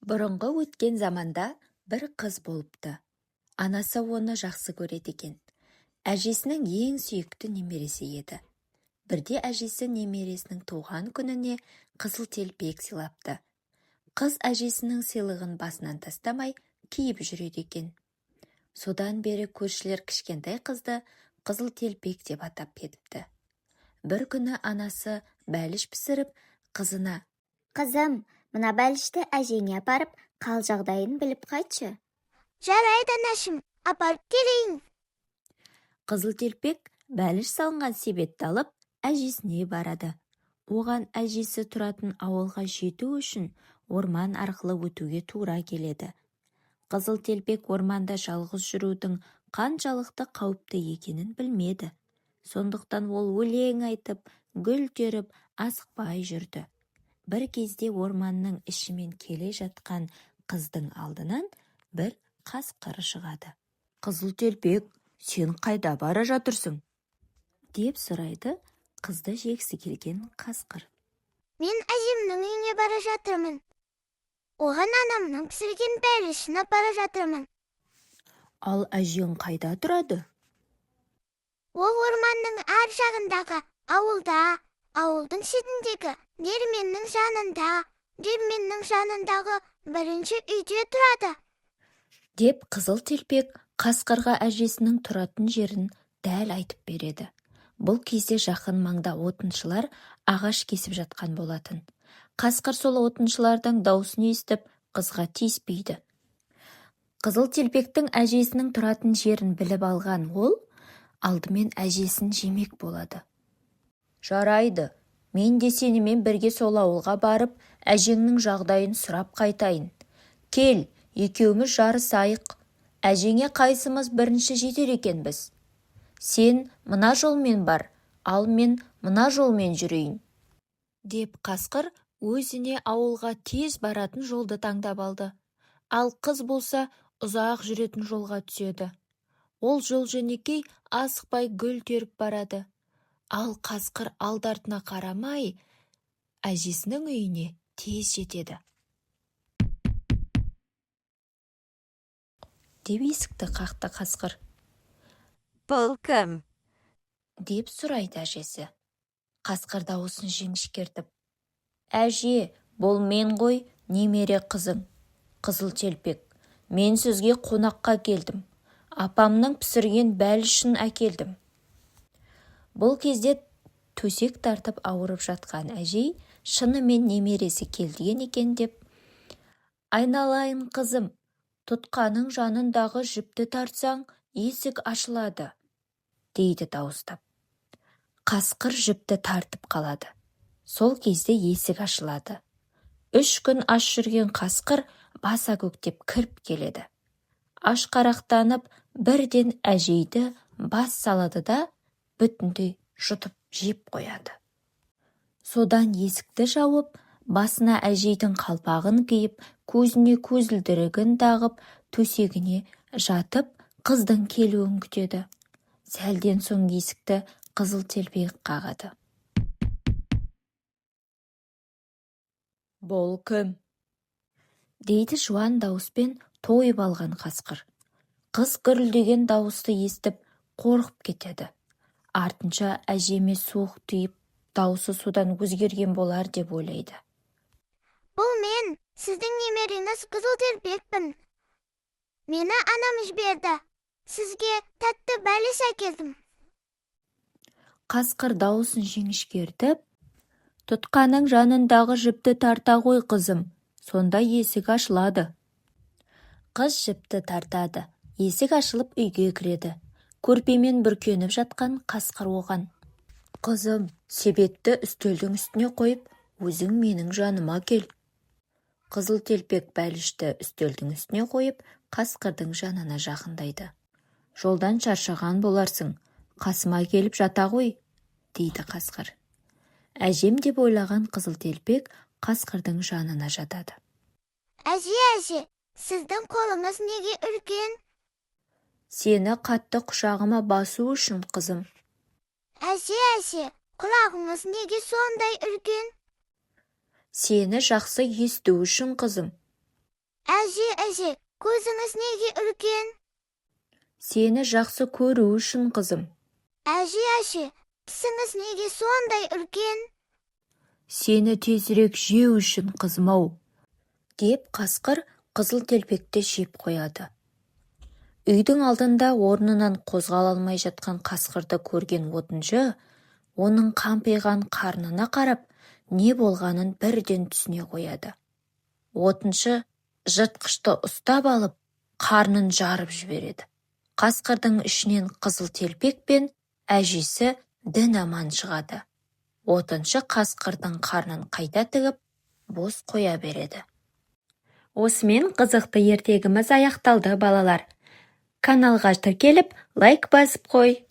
Бұрынғы өткен заманда бір қыз болыпты. Анасы оны жақсы көреді екен. Әжесінің ең сүйікті немересі еді. Бірде әжесі немересінің туған күніне қызыл телпек сыйлапты. Қыз әжесінің сыйлығын басынан тастамай киіп жүреді екен. Содан бері көршілер кішкентай қызды Қызыл телпек деп атап кетіпті. Бір күні анасы бәліш пісіріп, қызына: Қызым, мына бәлішті әжеңе апарып, қал жағдайын біліп қайтшы. Жарайды, анашым, апарып келейін. Қызыл телпек бәліш салынған себетті алып, әжесіне барады. Оған әжесі тұратын ауылға жету үшін орман арқылы өтуге тура келеді. Қызыл телпек орманда жалғыз жүрудің қаншалықты қауіпті екенін білмеді. Сондықтан ол өлең айтып, гүл теріп, асықпай жүрді. Бір кезде орманның ішімен келе жатқан қыздың алдынан бір қасқыр шығады. «Қызыл телпек, сен қайда бара жатырсың?» – деп сұрайды қызды жегісі келген қасқыр. Мен әжемнің үйіне бара жатырмын. Оған анамның пісірген бәлішін апара жатырмын. Ал әжең қайда тұрады? Ол орманның ар жағындағы ауылда, ауылдың шетіндегі диірменнің жанында, диірменнің жанындағы бірінші үйде тұрады. Деп Қызыл телпек қасқырға әжесінің тұратын жерін дәл айтып береді. Бұл кезде жақын маңда отыншылар ағаш кесіп жатқан болатын. Қасқыр сол отыншылардың даусын естіп, қызға тиіспейді. Қызыл телпектің әжесінің тұратын жерін біліп алған ол алдымен әжесін жемек болады. «Жарайды, мен де сенімен бірге сол ауылға барып, әжеңнің жағдайын сұрап қайтайын. Кел, екеуміз жарысайық. Әжеңе қайсымыз бірінші жетер екенбіз? Сен мына жолмен бар, ал мен мына жолмен жүрейін», – деп қасқыр өзіне ауылға тез баратын жолды таңдап алды. Ал қыз болса ұзақ жүретін жолға түседі. Ол жол-жөнекей асықпай гүл теріп барады. Ал қасқыр алды-артына қарамай әжесінің үйіне тез жетеді. Деп есікті қақты қасқыр. Бұл кім? Деп сұрайды әжесі. Қасқыр дауысын жіңішкертіп: «Әже, бұл мен ғой, немере қызың, Қызыл телпек. Мен сізге қонаққа келдім. Апамның пісірген бәлішін әкелдім». Бұл кезде төсек тартып ауырып жатқан әжей шынымен немересі келген екен деп: «Айналайын қызым, тұтқаның жанындағы жіпті тартсаң, есік ашылады», – дейді дауыстап. Қасқыр жіпті тартып қалады. Сол кезде есік ашылады. 3 күн аш жүрген қасқыр баса көктеп кіріп келеді. Ашқарақтанып, бірден әжейді бас салады да, бүтіндей жұтып жеп қояды. Содан есікті жауып, басына әжейдің қалпағын киіп, көзіне көзілдірігін тағып, төсегіне жатып, қыздың келуін күтеді. Сәлден соң есікті Қызыл телпек қағады. «Бұл кім?» – дейді жуан дауыспен тойып алған қасқыр. Қыз гүрілдеген дауысты естіп, қорқып кетеді. Артынша әжеме суық тиіп, даусы содан өзгерген болар деп ойлайды. Бұл мен, сіздің немереңіз Қызыл телпекпін. Мені анам жіберді. Сізге тәтті бәліш әкелдім. Қасқыр дауысын жіңішкертіп: «Тұтқаның жанындағы жіпті тарта ғой, қызым, сонда есік ашылады». Қыз жіпті тартады. Есік ашылып, үйге кіреді. Көрпемен бүркеніп жатқан қасқыр оған: «Қызым, себетті үстелдің үстіне қойып, өзің менің жаныма кел». Қызыл телпек бәлішті үстелдің үстіне қойып, қасқырдың жанына жақындайды. «Жолдан шаршаған боларсың, қасыма келіп жата ғой», – дейді қасқыр. Әжем деп ойлаған Қызыл телпек қасқырдың жанына жатады. Әже, әже, сіздің қолыңыз неге үлкен? Сені қатты құшағыма басу үшін, қызым. Әже, әже, құлағыңыз неге сондай үлкен? Сені жақсы есту үшін, қызым. Әже, әже, көзіңіз неге үлкен? Сені жақсы көру үшін, қызым. Әже, әже, тісіңіз неге сондай үлкен? Сені тезірек жеу үшін, қызым-ау, деп қасқыр қызыл телпекті жеп қояды. Үйдің алдында орнынан қозғала алмай жатқан қасқырды көрген отыншы оның қампиған қарнына қарап, не болғанын бірден түсіне қояды. Отыншы жыртқышты ұстап алып, қарнын жарып жібереді. Қасқырдың ішінен қызыл телпек пен әжесі дін аман шығады. Отыншы қасқырдың қарнын қайта тігіп, бос қоя береді. Осымен қызықты ертегіміз аяқталды, балалар. Каналға тіркеліп, лайк басып қой.